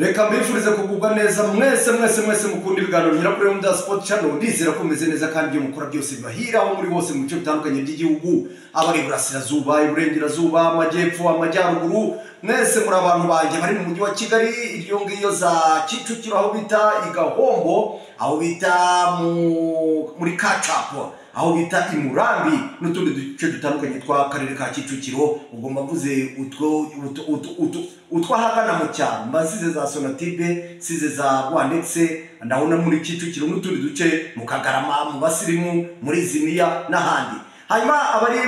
Reka mbifurize kugubwa neza mwese mwese mwese mukunda ibiganiro nyirakure mu Sport Channel. Ndizera ko mumeze neza kandi ibyo mukora byose bibahira aho muri hose mu bice bitandukanye by'igihugu, abari iburasirazuba, iburengerazuba, amajyepfo, amajyaruguru, mwese muri abantu banjye bari mu mujyi wa Kigali, iryo ngiyo za Kicukiro aho bita Igahombo, aho bita muri Kacapo, aho bita Imurambi n'utundi duce dutandukanye twa karere ka Kicukiro. Ubwo mbavuze utwo ahagana mu cyaro, mba nsize za Sonatibe, nsize za Rwandetse, ndabona muri Kicukiro n'utundi duce mu Kagarama, mu Basirimu, muri Ziniya n'ahandi. Hanyuma abari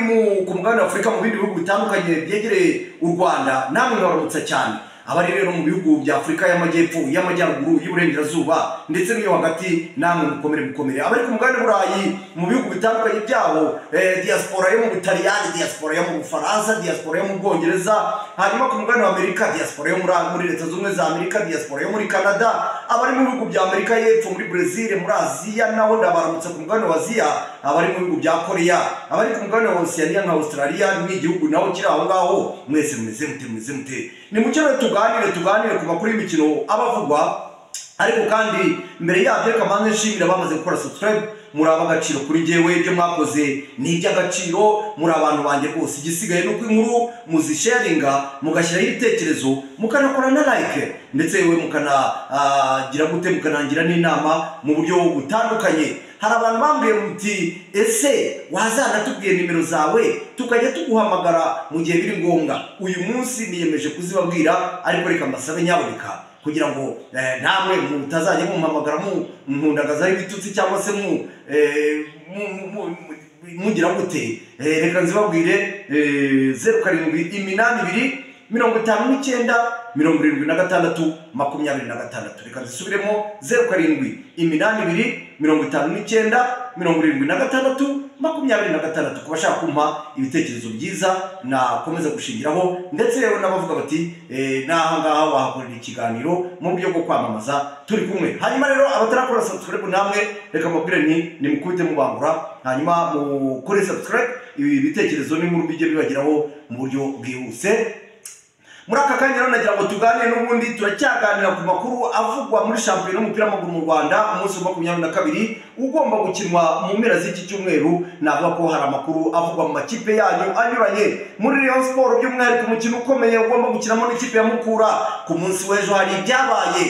ku mugabane wa Afurika mu bindi bihugu bitandukanye byegereye u Rwanda, namwe mwaramutsa cyane. Abari rero mu bihugu bya Afurika y'Amajyepfo, y'Amajyaruguru, y'Uburengerazuba ndetse n'iyo hagati, namwe mukomere mukomere. Abari ku mugabane w'Uburayi mu bihugu bitandukanye byabo, diaspora yo mu Butaliyani, diaspora yo mu Bufaransa, diaspora yo mu Bwongereza, hanyuma ku mugabane wa Amerika, diaspora yo muri Leta Zunze Ubumwe za Amerika, diaspora yo muri Canada, abari mu bihugu bya Amerika y'Epfo, muri Brazil, muri Aziya, naho ndabaramutsa ku mugabane wa Aziya, abari mu bihugu bya Korea, abari ku mugabane wa Oceania nka Australia n'igihugu naho kiri aho ngaho, mwese mumeze mute, mumeze mute. Ni mucyo tuganire ku makuru y'imikino abavugwa, ariko kandi mbere yabyo reka mbanze nshimira bamaze gukora subscribe. Muri ab'agaciro kuri njyewe, ibyo mwakoze ni iby'agaciro, muri abantu banjye rwose. Igisigaye nuko inkuru muzisharinga, mugashyiraho ibitekerezo, mukanakora na like, ndetse yewe mukanagira gute, mukanangira n'inama mu buryo butandukanye. Hari abantu bambwiye muti ese wazanatubwiye nimero zawe tukajya tuguhamagara mu gihe biri ngombwa. Uyu munsi niyemeje kuzibabwira, ariko reka mbasabe nyaboneka kugira ngo namwe mutazajya mumpamagara mumpundagazaho ibitutsi cyangwa se mugira gute. Reka nzibabwire: 0782 59 76 26. Reka nzisubiremo: 0782 59 76 26. Ku bashaka kumpa ibitekerezo byiza nakomeza gushingiraho, ndetse yewe n'abavuga bati n'aha ngaha wahakorera ikiganiro mu buryo bwo kwamamaza, turi kumwe. Hanyuma rero abatarakora subscribe namwe reka mbabwire ni nimukubite mubangura, hanyuma mukore subscribe, ibi bitekerezo n'inkuru bijye bibageraho mu buryo bwihuse. Muri aka kanya rero nagira ngo tuganire n'ubundi, turacyaganira ku makuru avugwa muri shampiyona y'umupira w'amaguru mu Rwanda, umunsi wa 22 ugomba gukinwa mu mpera z'iki cyumweru. Navuga ko hari amakuru avugwa mu makipe yanyu anyuranye. Muri Rayon Sport by'umwihariko umukino ukomeye ugomba gukinamo n'ikipe ya Mukura ku munsi w'ejo, hari ibyabaye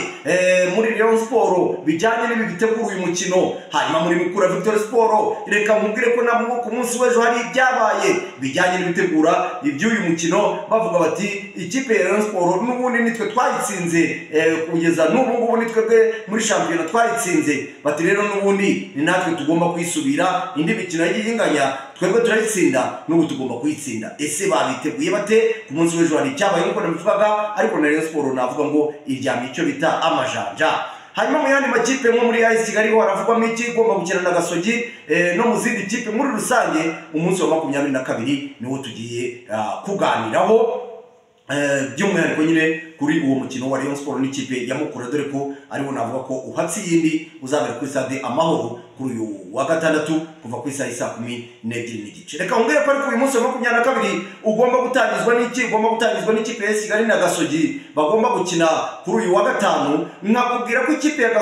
muri Rayon Sport bijyanye n'ibi bitegura uyu mukino. Hanyuma muri Mukura Victory Sport, reka nkubwire ko nabo ku munsi w'ejo hari ibyabaye bijyanye n'ibitegura iby'uyu mukino. Bavuga bati ikipe ya Rayon Sport n'ubundi nitwe twayitsinze, kugeza n'ubu ngubu nitwe muri shampiyona twayitsinze. Bati rero n'ubundi ni natwe tugomba kwisubira, indi mikino yagiye inganya twebwe turayitsinda, n'ubu tugomba kuyitsinda. Ese babiteguye bate? Ku munsi w'ejo hari icyabaye nk'uko nabivugaga, ariko na Rayon Sport navuga ngo iryamye icyo bita amajanja. Hanyuma mu yandi makipe nko muri AS Kigali ho haravugwamo iki igomba gukina na Gasogi, no mu zindi kipe muri rusange. Umunsi wa 22 niwo tugiye kuganiraho, by'umwihariko nyine kuri uwo mukino wa Rayon Sport n'ikipe ya Mukura, dore ko ariwo navuga ko uhatse iyindi, uzabera kuri stade Amahoro kuri uyu wa gatandatu kuva ku isaha saa 12:30. Reka nkubwire ko ariko uyu munsi wa 22 ugomba gutangizwa n'iki? Ugomba gutangizwa n'ikipe ya Kigali na Gasogi bagomba gukina kuri uyu wa gatanu. Nkakubwira ko ikipe ya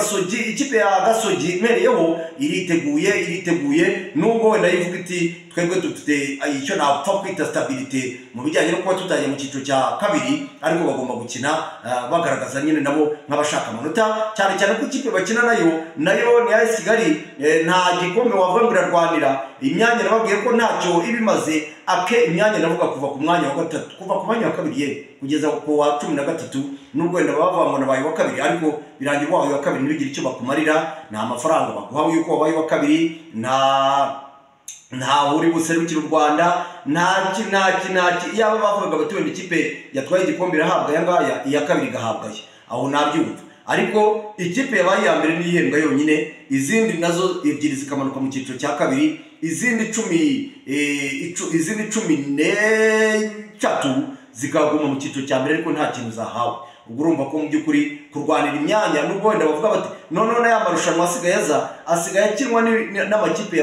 Gasogi mereyeho iriteguye, nubwo wenda yivuga iti twebwe dufite icyo napfa kwita stabilité mu bijyanye no kuba tutajya mu cyiciro cya kabiri, ariko bagomba gukina bagaragaza nyine nabo nk'abashaka amanota, cyane cyane ko ikipe bakina nayo ni AS Kigali, nta gikombe wavuga ngo irarwanira imyanya. Nababwiye ko ntacyo ibimaze ake imyanya, navuga kuva ku mwanya wa gatatu, kuva ku mwanya wa kabiri ye kugeza ku wa 13, nubwo wenda bavuga ngo nabaye wa kabiri, ariko birangira wabaye wa kabiri ntibigire icyo bakumarira. Nta mafaranga baguha yuko wabaye wa kabiri, nta uri buserukira u Rwanda, nta yaba bavugaga bati wenda ikipe yatwaye igikombe irahabwa aya ngaya, iya kabiri igahabwa aya, aho nabyumva. Ariko ikipe yabaye iya mbere n'ihembwa yonyine, izindi nazo ebyiri zikamanuka mu cyiciro cya kabiri, izindi 13 zikaguma mu cyiciro cya mbere, ariko nta kintu zahawe. Ubwo urumva ko mu by'ukuri kurwanira imyanya, nubwo wenda bavuga bati none ya marushanwa asigaye aza, asigaye akinwa n'amakipe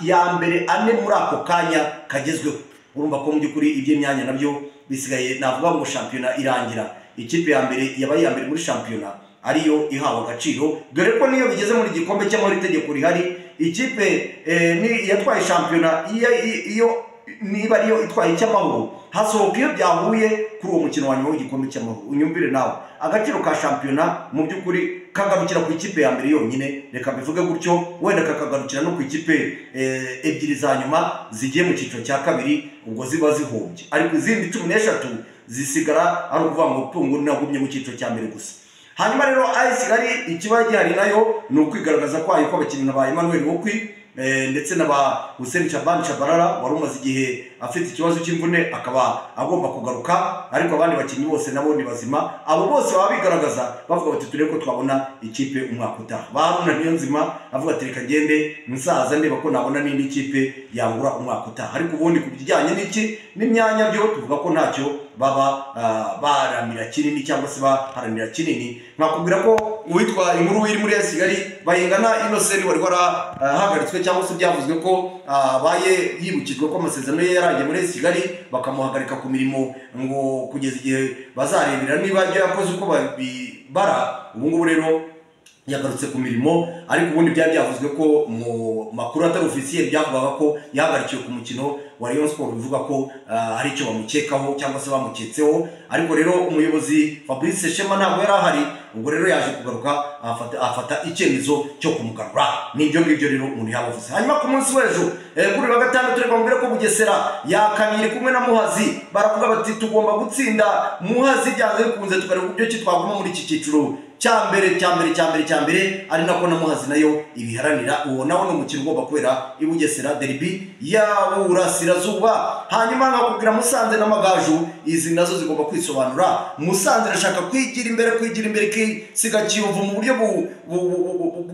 ya mbere ane muri ako kanya kagezweho. Urumva ko mu by'ukuri iby'imyanya nabyo bisigaye, navuga ngo shampiyona irangira Ikipe ya mbere yabaye iya mbere muri shampiyona ariyo ihawe agaciro, dore ko niyo bigeze muri gikombe cy'amahoro itegeko rihari, ikipe ni yatwaye shampiyona iyo niba ariyo itwaye icy'amahoro hasohoka iyo byahuye kuri uwo mukino wa nyuma w'igikombe cy'amahoro. Unyumvire nawe, agaciro ka shampiyona mu by'ukuri kagarukira ku ikipe ya mbere yonyine, reka bivuge gutyo, wenda kakagarukira no ku ikipe ebyiri za nyuma zigiye mu cyiciro cya kabiri, ubwo ziba zihombye, ariko izindi 13 zisigara ari ukuvuga ngo tungu nagumye mu cyiciro cya mbere gusa. Hanyuma rero AS Kigali ikiba gihari nayo ni ukwigaragaza kwayo kw'abakinnyi nka ba Emmanuel Wokwi ndetse na ba Hussein Shaban Shabarara wari umaze igihe afite ikibazo cy'imvune akaba agomba kugaruka, ariko abandi bakinnyi bose nabo ni bazima. Abo bose baba bigaragaza bavuga bati turebe ko twabona ikipe umwaka utaha. Ba Haruna Niyonzima avuga ati reka ngende nsaza ndeba ko nabona n'indi kipe yangura umwaka utaha. Ariko ubundi ku bijyanye n'iki n'imyanya byo tuvuga ko ntacyo baba baramira kinini cyangwa se baharanira kinini. Nkakubwira ko uwitwa inkuru iri muri Kigali Bayingana Innocent wari warahagaritswe cyangwa se byavuzwe ko abaye yibukijwe ko amasezerano ye yarangiye muri Kigali bakamuhagarika ku mirimo ngo kugeza igihe bazarebera niba ibyo yakoze uko babibara. Ubu ngubu rero yagarutse ku mirimo, ariko ubundi byari byavuzwe ko mu makuru atari officiel byavugaga ko yahagarikiwe ku mukino wa Rayon Sport, bivuga ko hari icyo bamukekaho cyangwa se bamuketseho. Ariko rero umuyobozi Fabrice Shema ntabwo yari ahari, ubwo rero yaje kugaruka afata icyemezo cyo kumugarura. Nibyo ngibyo rero umuntu yabavuze. Hanyuma ku munsi w'ejo kuri wa gatandatu reka mbwire ko Bugesera yakamira kumwe na Muhazi, baravuga bati tugomba gutsinda Muhazi byanze bikunze, tukareba uburyo ki twaguma muri iki cyiciro cya mbere, ari nako na Muhazi nayo ibiharanira. Uwo nawo ni umukino ugomba kubera i Bugesera, derby ya Burasirazuba. Hanyuma nkakubwira Musanze na Magaju, izi nazo zigomba kwisobanura. Musanze irashaka kwigira imbere kisiga Kiyovu mu buryo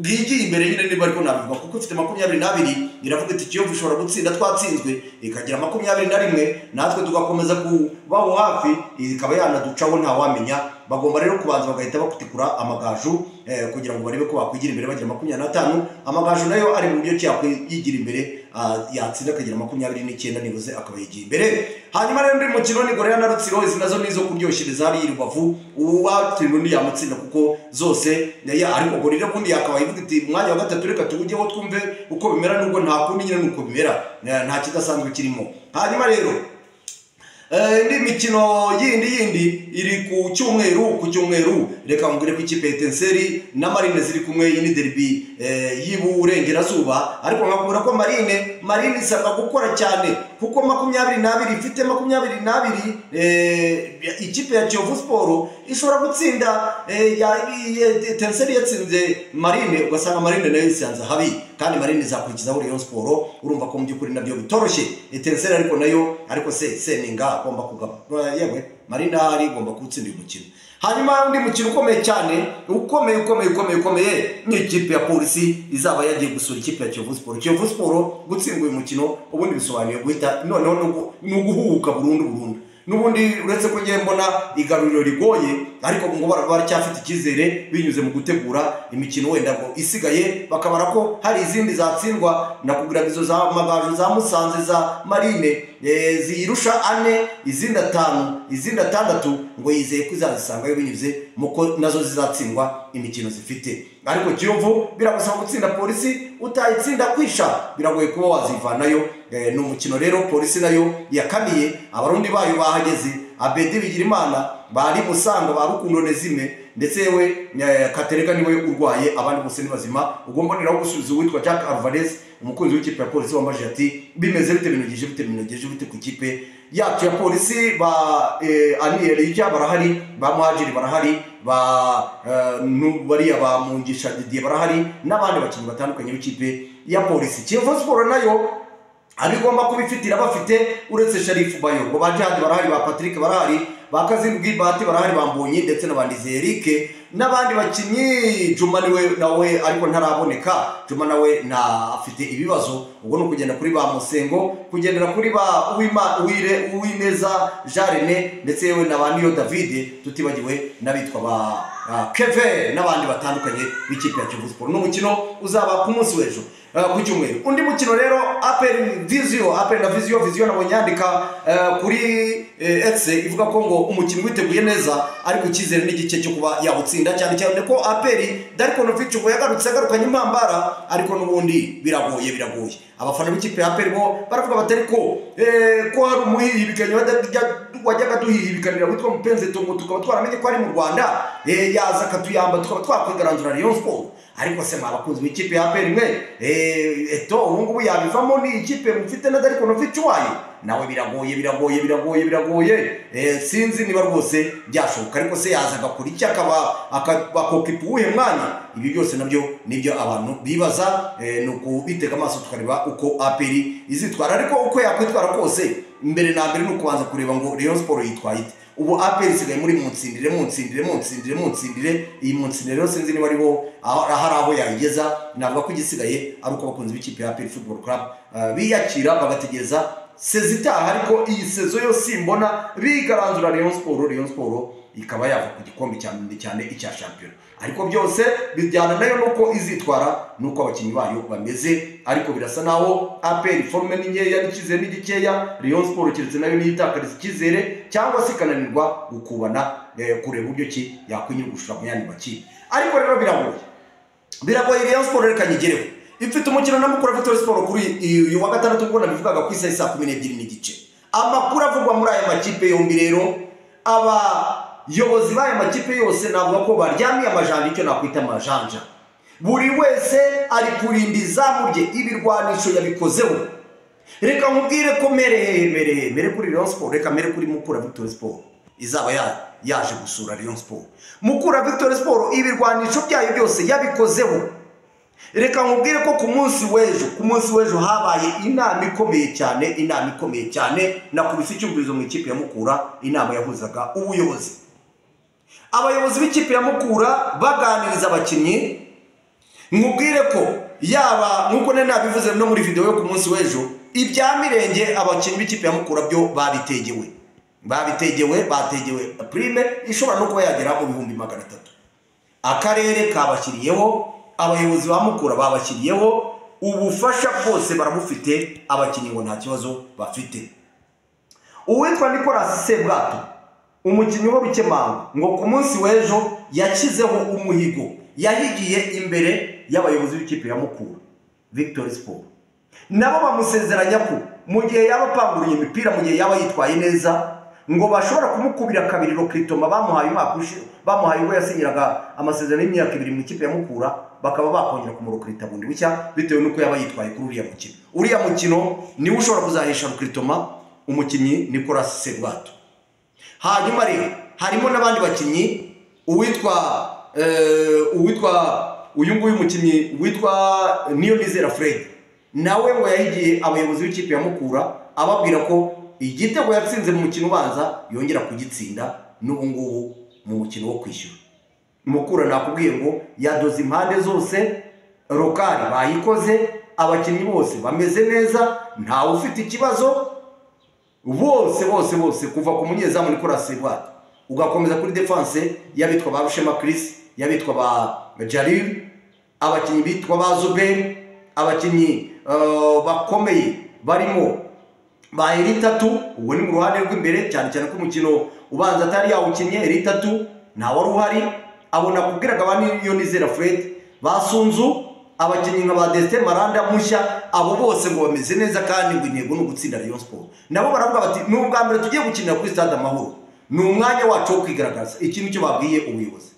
bwigiye imbere nyine, niba ariko nabivuga, kuko ifite 22 iravuga iti Kiyovu ishobora gutsinda twatsinzwe ikagira 21 natwe tugakomeza kubaho hafi, ikaba yanaducaho ntawamenya. Bagomba rero kubanza bagahita bakutikura Amagaju kugira ngo barebe ko bakwigira imbere bagira 25. Amagaju nayo ari mu buryo cyo yakwigira imbere, yatsinda akagira 29 nibuze akaba yigiye imbere. Hanyuma rero ndi mukino ni Gorilla na Rutsiro, izi nazo nizo kuryoshhereza hari Rubavu, uwatsinda undi yamutsinda kuko zose ya, ariko Gorilla bundi yakaba ivuga iti umwanya wa gatatu reka tuwujyeho twumve uko bimera, nubwo nta kundi nyine nuko bimera, nta kidasanzwe kirimo. Hanyuma rero indi mikino yindi iri ku cyumweru, reka ngure ku ikipe Etincelle na Marine ziri kumwe, iyi ni derby y'Iburengerazuba. Ariko nkakubwira ko Marine isabwa gukora cyane kuko 22 ifite 22, ikipe ya Kiyovu Sport ishobora gutsinda Etincelle yatsinze Marine, ugasanga Marine nayo isanze habi, kandi Marine izakurikizaho Rayon Sport. Urumva ko mu by'ukuri nabyo bitoroshye. Etincelle ariko nayo, ariko se Seninga agomba kugaba, yewe Marine ahari igomba gutsinda uyu mukino. Hanyuma undi mukino ukomeye cyane, ukomeye ni ikipe ya Polisi izaba yagiye gusura ikipe ya Kiyovu Sport. Kiyovu Sport gutsindwa uyu mukino ubundi bisobanuye guhita noneho ni uguhuka burundu. Nubundi uretse ko ngiye mbona igaruriro rigoye, ariko ngo baracyafite icyizere binyuze mu gutegura imikino wenda ngo isigaye, bakabara ko hari izindi zatsindwa. Nakubwira izo za Magaju, za Musanze, za Marine zirusha 4, izindi 5, izindi 6, ngo yizeye ko izazisangayo binyuze muko nazo zizatsindwa imikino zifite. Ariko Kiyovu biragusaba gutsinda Polisi, utayitsinda kwisha biragoye kuba wazivanayo. Ni umukino rero Polisi nayo yakamiye, abarundi bayo bahageze, Abedi Bigirimana bari Musanga ba Rukundo Nezime, ndetse yewe Katerega niwe urwaye, abandi bose ni bazima. Ugomba niraho gusubiza uwitwa Jack Alvarez, umukunzi w'ikipe ya Polisi, wambaje ati bimeze bite, binogeje bite ku kipe yacu ya Polisi. Ba Aniel Ijya barahari, ba Muhajiri barahari, ba bariya ba Mungisha Didier barahari, n'abandi bakinnyi batandukanye b'ikipe ya Polisi. Kiyovu Sport nayo abigomba kubifitira bafite, uretse Sharifu Bayo, ngo ba Jihad barahari, ba Patrick barahari, ba Kazindu Gilbert barahari, bambonye ndetse n'abandi Eric. N'abandi bakinnyi, Juma niwe nawe ariko ntaraboneka. Juma nawe nta afite ibibazo. Ubwo ni ukugenda kuri ba Musengo, kugendera kuri ba Uwima Uwineza Jean René, ndetse yewe na ba Niyo David, tutibagiwe n'abitwa ba Keve n'abandi batandukanye b'ikipe ya Kiyovu Sport. Ni umukino uzaba ku munsi w'ejo, ku cyumweru. Undi mukino rero, APR Vision, APR na Vision. Vision nabonye yandika kuri X ivuga ko ngo umukino witeguye neza, ariko icyizere n'igice cyo kuba yawutsinda, cyane cyane ko APR Darko Novic ngo yagarutse, agarukanye impambara, ariko n'ubundi biragoye, biragoye. Abafana b'ikipe ya APR bo baravuga bati: "Ariko ko hari umuhihibikanyi wajyaga duhihibikanira witwa Mupenzi Tongo, tukaba twaramenye ko ari mu Rwanda, yaza akatuyamba tukaba twakwigaranzura Rayon Sport." Ariko se mwa bakunzi b'ikipe ya APR mwe, Eto ubu ngubu yabivamo? Ni ikipe mufite na Darko Novic wayo nawe biragoye, biragoye, biragoye, biragoye. Sinzi niba rwose byashoboka, ariko se yaza agakora iki, akaba akokipa uwuhe mwanya? Ibi byose nabyo nibyo abantu bibaza. Ni ukubitega amaso tukareba uko APR izitwara, ariko uko yakwitwara kose, mbere na mbere ni ukubanza kureba ngo Rayon Sport yitwaye ite. Ubu APR isigaye muri munsindire, munsindire, munsindire, munsindire. Iyi munsindire rero sinzi niba ariho hari aho yayigeza. Navuga ko igisigaye ari uko abakunzi b'ikipe ya APR Football Club biyakira, bagategereza saison itaha, ariko iyi saison yo simbona bigaranzura Rayon Sport, Rayon Sport ikaba yava ku gikombe cyane cyane icya shampiyona. Ariko byose bijyana nayo nuko izitwara, nuko abakinnyi bayo bameze. Ariko birasa naho APR forme ni nkeya n'icyizere ni gikeya. Rayon Sport keretse nayo niyitakariza icyizere cyangwa se ikananirwa gukubana, kureba uburyo ki yakwinyugushura mu yandi makipe. Ariko rero biragoye, biragoye. Rayon Sport reka nyigereho. Ifite umukino na Mukura Victory Sport kuri uyu wa gatandatu, ubwo nabivugaga, ku isaha saa 12:30. Amakuru avugwa muri aya makipe yombi rero, abayobozi b'aya makipe yose navuga ko baryamiye amajanja, icyo nakwita amajanja. Buri wese ari kurinda izamu rye, ibirwanisho yabikozeho. Reka nkubwire ko mere hehe, mere hehe, mere kuri Rayon Sport, reka mere kuri Mukura Victory Sport izaba yaje gusura Rayon Sport. Mukura Victory Sport ibirwanisho byayo byose yabikozeho. Reka nkubwire ko ku munsi w'ejo habaye inama ikomeye cyane, inama ikomeye cyane. Nakubise icyumvirizo mu ikipe ya Mukura, inama yahuzaga ubuyobozi, abayobozi b'ikipe ya Mukura baganiriza abakinnyi. Nkubwire ko yaba nk'uko nari nabivuze no muri video yo ku munsi w'ejo, ibya Mirenge abakinnyi b'ikipe ya Mukura byo babitegewe, babitegewe, bategewe prime ishobora no kuba yagera mu 300,000. Akarere kabashyiriyeho, abayobozi ba Mukura babashyiriyeho, ubufasha bwose barabufite. Abakinnyi ngo nta kibazo bafite. Uwitwa Nicolas Sebwato, umukinnyi w'urukemanga, ngo ku munsi w'ejo yashyizeho umuhigo, yahigiye imbere y'abayobozi b'ikipe ya Mukura Victory Sport, nabo bamusezeranya ko mu gihe yaba apanguruye imipira, mu gihe yaba yitwaye neza, ngo bashobora kumukubira kabiri recrutement bamuhaye umwaka ushize, bamuhaye ubwo yasinyiraga amasezerano y'imyaka 2 mu ikipe ya Mukura, bakaba bakongera kumurecruta bundi bushya bitewe n'uko yaba yitwaye kuri uriya mukino. Uriya mukino niwe ushobora kuzahesha recrutement umukinnyi Nicolas Sebwato. Hanyuma rero harimo n'abandi bakinnyi, uwitwa uyu nguyu mukinnyi witwa Niyonizera Fred, nawe ngo yahigiye abayobozi b'ikipe ya Mukura, ababwira ko igitego yatsinze mu mukino ubanza yongera kugitsinda n'ubu ngubu mu mukino wo kwishyura. Mukura nakubwiye ngo yadoze impande zose, rokari bayikoze, abakinnyi bose bameze neza, ntawe ufite ikibazo. Bose bose bose, kuva ku munyezamu Nicolas Sebwato, ugakomeza kuri defense y'abitwa ba Rushema Chris, y'abitwa ba Jalil, abakinnyi bitwa ba Zuber, abakinnyi bakomeye barimo ba Eritatu. Ubwo ni mu ruhande rw'imbere, cyane cyane ko umukino ubanza atari yawukinnye Eritatu, nta wari uhari. Abona kubwiraga ba Niyonizera Fred, ba Sunzu, abakinnyi nka ba Destin Maranda mushya, abo bose ngo bameze neza, kandi ngo intego ni ugutsinda Rayon Sport. Nabo baravuga bati: "Ni ubwa mbere tugiye gukinira kuri Stade Amahoro, ni umwanya wacu wo kwigaragaza." Ikintu cyo babwiye ubuyobozi,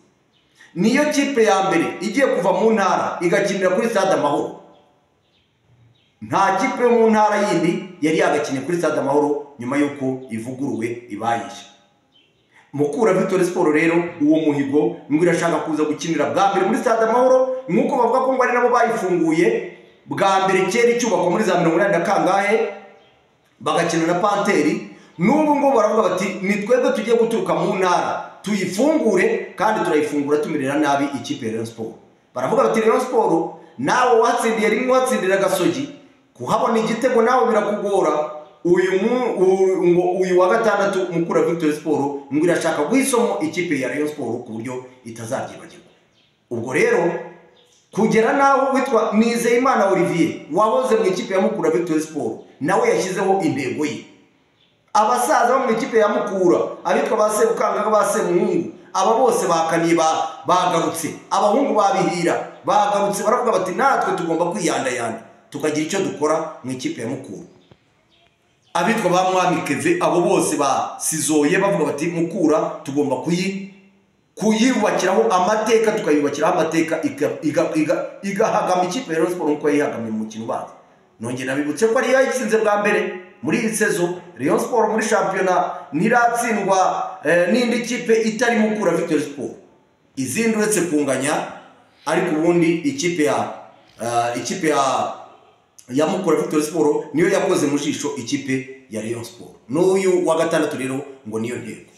niyo kipe ya mbere igiye kuva mu ntara igakinira kuri Stade Amahoro. Nta kipe yo mu ntara yindi yari yagakinnye kuri Stade Amahoro nyuma y'uko ivuguruwe ibaye nshya. Mukura Victory Sport rero uwo muhigo ngo irashaka kuza gukinira bwa mbere muri Stade Amahoro, nk'uko bavuga ko ngo ari nabo bayifunguye bwa mbere kera icyubakwa muri za 80 na kangahe, bagakina na Panteri. N'ubu ngubu baravuga bati: "Ni twebwe tugiye guturuka mu ntara." Tuyifungure kandi turayifungura tumirira nabi ikipe ya Rayon Sport. Baravuga bati Rayon Sport nawe watsindiye rimwe, watsindira Gasogi, kuhabona igitego nawe birakugora. Uyu ngo uyu wa gatandatu Mukura Victory Sport ngo irashaka guhisomo ikipe ya Rayon Sport ku buryo itazabyibagirwa. Ubwo rero kugera naho witwa Nizeyimana Olivier wahoze mu ikipe ya Mukura Victory Sport nawe yashyizeho intego ye. Abasaza bo mu ikipe ya Mukura abitwa ba Sebukanga ba Semuhungu, aba bose bakaniye bagarutse, abahungu babihira bagarutse, baravuga bati natwe tugomba kwiyandayanda tukagira icyo dukora mu ikipe ya Mukura. Abitwa ba Mwami Keve abo bose basizoye bavuga bati Mukura tugomba kuyubakiraho amateka, tukayubakiraho amateka igahagama ikipe ya Rayon Sport nkuko yayihagamye mu mukino ubanza. Nongera nabibutse ko ari yayitsinze bwa mbere muri iyi sezo. Rayon Sport muri shampiyona ntiratsindwa n'indi kipe itari Mukura Victory Sport, izindi uretse kunganya, ariko ubundi ikipe ya Mukura Victory Sport niyo yakoze mu jisho ikipe ya Rayon Sport. N'uyu wa gatandatu rero ngo niyo ntego.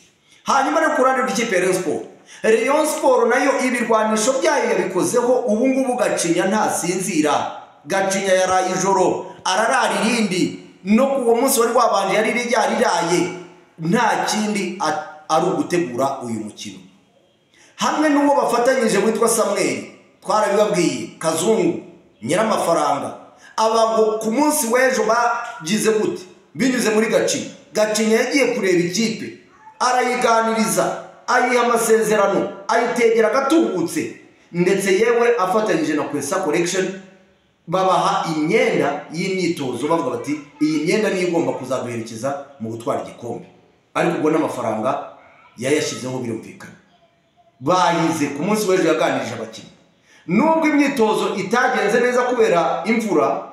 Hanyuma rero ku ruhande rw'ikipe ya Rayon Sport, Rayon Sport nayo ibirwanisho byayo yabikozeho. Ubu ngubu Gacinya ntasinzira, Gacinya yaraye ijoro ararara irindi, no kuwo munsi wari wabanje yari yariraye, nta kindi ari ugutegura uyu mukino. Hamwe n'uwo bafatanyije witwa Samuel, twarabibabwiye, Kazungu nyiramafaranga, aba ngo ku munsi w'ejo bagize gute binyuze muri Gacinya. Gacinya yagiye kureba ikipe arayiganiriza, ayiha amasezerano, ayitegera agatubutse, ndetse yewe afatanyije na Kwesa Collection babaha imyenda y'imyitozo, bavuga bati iyi myenda niyo igomba kuzaduherekeza mu gutwara igikombe. Ariko ubwo n'amafaranga yayashyizeho birumvikana. Bayize ku munsi w'ejo yaganirije abakinnyi. Nubwo imyitozo itagenze neza kubera imvura,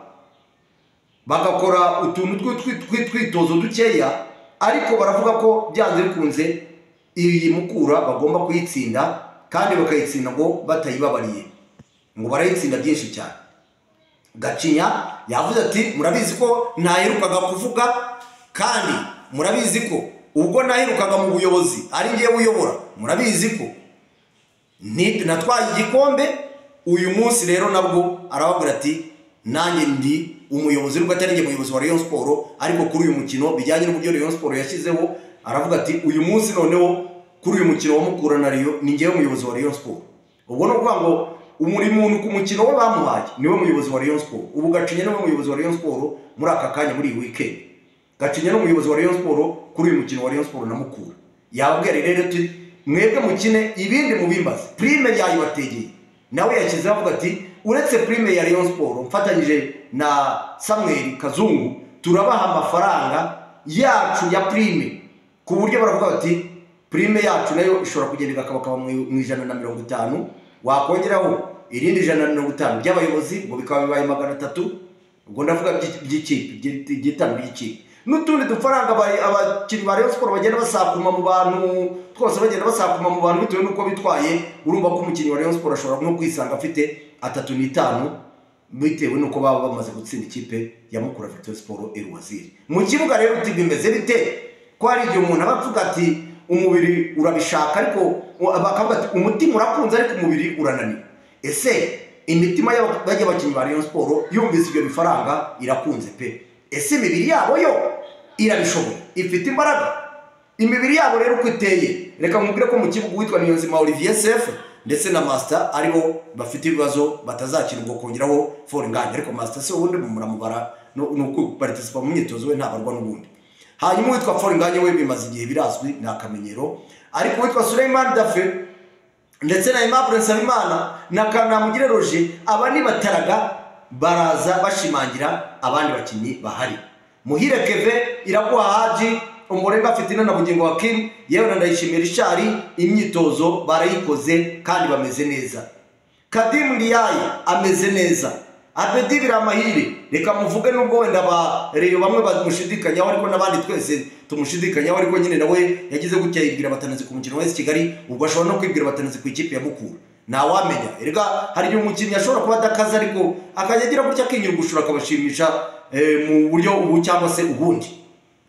bagakora utuntu tw'utwitozo dukeya, ariko baravuga ko byanze bikunze iyi Mukura bagomba kuyitsinda, kandi bakayitsinda ngo batayibabariye, ngo barayitsinda byinshi cyane. Gacinya yavuze ati murabizi ko naherukaga kuvuga, kandi murabizi ko ubwo naherukaga mu buyobozi ari ngiye uyobora, murabizi ko natwaye igikombe. Uyu munsi rero nabwo arababwira ati nanjye ndi umuyobozi, nubwo atari njye muyobozi wa Rayon Sport, ariko kuri uyu mukino bijyanye n'uburyo Rayon Sport yashyizeho, aravuga ati uyu munsi noneho kuri uyu mukino wa Mukura na Rayon ni njyewe muyobozi wa Rayon Sport. Ubwo no kuvuga ngo umuri muntu ku mukino we bamuhaye niwe muyobozi wa Rayon Sport. Ubu Gacinya niwe muyobozi wa Rayon Sport muri aka kanya, muri iyi weekend. Gacinya ni umuyobozi wa Rayon Sport kuri uyu mukino wa Rayon Sport na Mukura. Yababwira rero ati mwebwe mukine ibindi mubimbaze, prime yayibategeye. Nawe yashyizeho avuga ati uretse prime ya Rayon Sport mfatanyije na Samuel Kazungu turabaha amafaranga yacu ya prime, ku buryo baravuga bati prime yacu nayo ishobora kugenda igakabakaba mu 150, wakongeraho irindi 150 by'abayobozi ngo bikaba bibaye 300, ubwo ndavuga by'ikipe by'itanu by'ikipe, n'utundi dufaranga abakinnyi ba Rayon Sport bagenda basakuma mu bantu twose, bagenda basakuma mu bantu bitewe n'uko bitwaye. Urumva ko umukinnyi wa Rayon Sport ashobora no kwisanga afite 3.5 bitewe n'uko baba bamaze gutsinda ikipe ya Mukura Victory Sport Elwaziri. Mu kibuga rero uti bimeze bite? Ko hari igihe umuntu aba avuga ati umubiri urabishaka, ariko bakavuga ati umutima urakunze ariko umubiri urananiwe. Ese imitima y'abakinnyi ba Rayon Sport yumvise ibyo bifaranga irakunze pe? Ese imibiri yabo yo irabishoboye, ifite imbaraga? Imibiri yabo rero uko iteye, reka nkubwire ko mu kibuga witwa Niyonzima Olivier Sef ndetse na Master aribo bafite ibibazo batazakina, ubwo kongeraho Foringanya, ariko Master se ubundi muramubara nuko participa mu myitozo we ntabarwa n'ubundi. Hanyuma witwa Foringanya we bimaze igihe birazwi ni akamenyero, ariko witwa Suleiman Dafe ndetse na Aimable Nsabimana na Kanamugire Roger aba ni bataraga baraza bashimangira abandi bakinnyi bahari. Muhire Keve, Iraguha Haji, Umurenga Fitina na Bugingo wa Kim, yewe na Ndayishimiye Richard, imyitozo barayikoze kandi bameze neza. Kadim Ndiaye ameze neza. Abedi Biramahire, reka muvuge nubwo wenda ba Rayon bamwe bamushidikanyaho, ariko n'abandi twese tumushidikanyaho, ariko nyine nawe yagize gutya yibwira Batanzi ku mukino wa Kigali, ubwo ashobora no kwibwira Batanzi ku ikipe ya Mukura. Ntawamenya, erega hari igihe umukinnyi ashobora kuba adakaza ariko akajya agira gutya akinyugushura akabashimisha mu buryo ubu cyangwa se ubundi.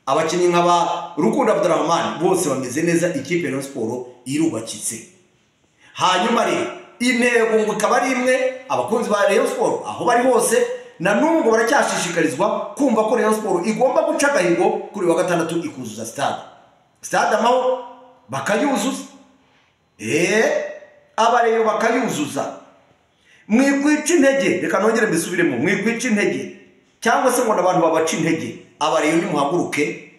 Abakinnyi nka ba Rukundo Abdurahman bose bameze neza, ikipe ya Rayon Sport irubakitse. Hanyuma rero intego ngo ikaba ari imwe, abakunzi ba Rayon Sport aho bari hose na n'ubu ngo baracyashishikarizwa kumva ko Rayon Sport igomba guca agahigo kuri wa gatandatu ikuzuza stade. Stade Amahoro bakayuzuza, abareyo bakayuzuza. Mwikwica intege, reka nongere mbisubiremo, mwikwica intege cyangwa se ngo abantu babaca intege. Abareyo nimuhaguruke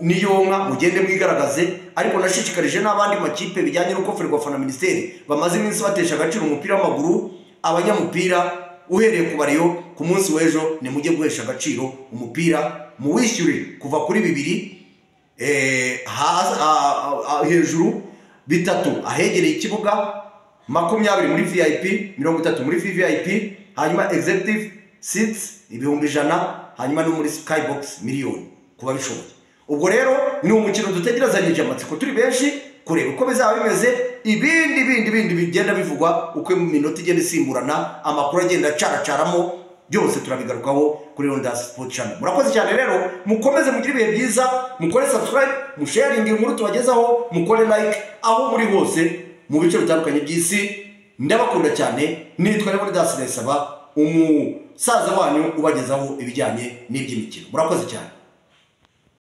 niyonka mugende mwigaragaze. Ariko nashishikarije n'abandi makipe bijyanye n'uko Ferwafa na Minisiteri bamaze iminsi batesha agaciro umupira w'amaguru, abanyamupira uhereye ku bareyo ku munsi w'ejo nimujye guhesha agaciro umupira, muwishyure kuva kuri 2 hejuru, 3 ahegereye ikibuga, 20 muri VIP, 30 muri VVIP, hanyuma executive seats 100,000, hanyuma no muri skybox 1,000,000 kuba bishoboye. Ubwo rero ni umukino dutegerezanyije amatsiko turi benshi kureba uko bizaba bimeze. Ibindi bindi bindi bigenda bivugwa uko iminota igenda isimburana, amakuru agenda acaracaramo, byose turabigarukaho kuri Leonidas Sport Channel. Murakoze cyane rero, mukomeze mugire ibihe byiza, mukore subscribe, musharinge inkuru tubagezaho, mukore like aho muri hose mu bice bitandukanye by'isi. Ndabakunda cyane, nitwa Leonidas Ndayisaba, umusaza wanyu ubagezaho ibijyanye n'iby'imikino. Murakoze cyane.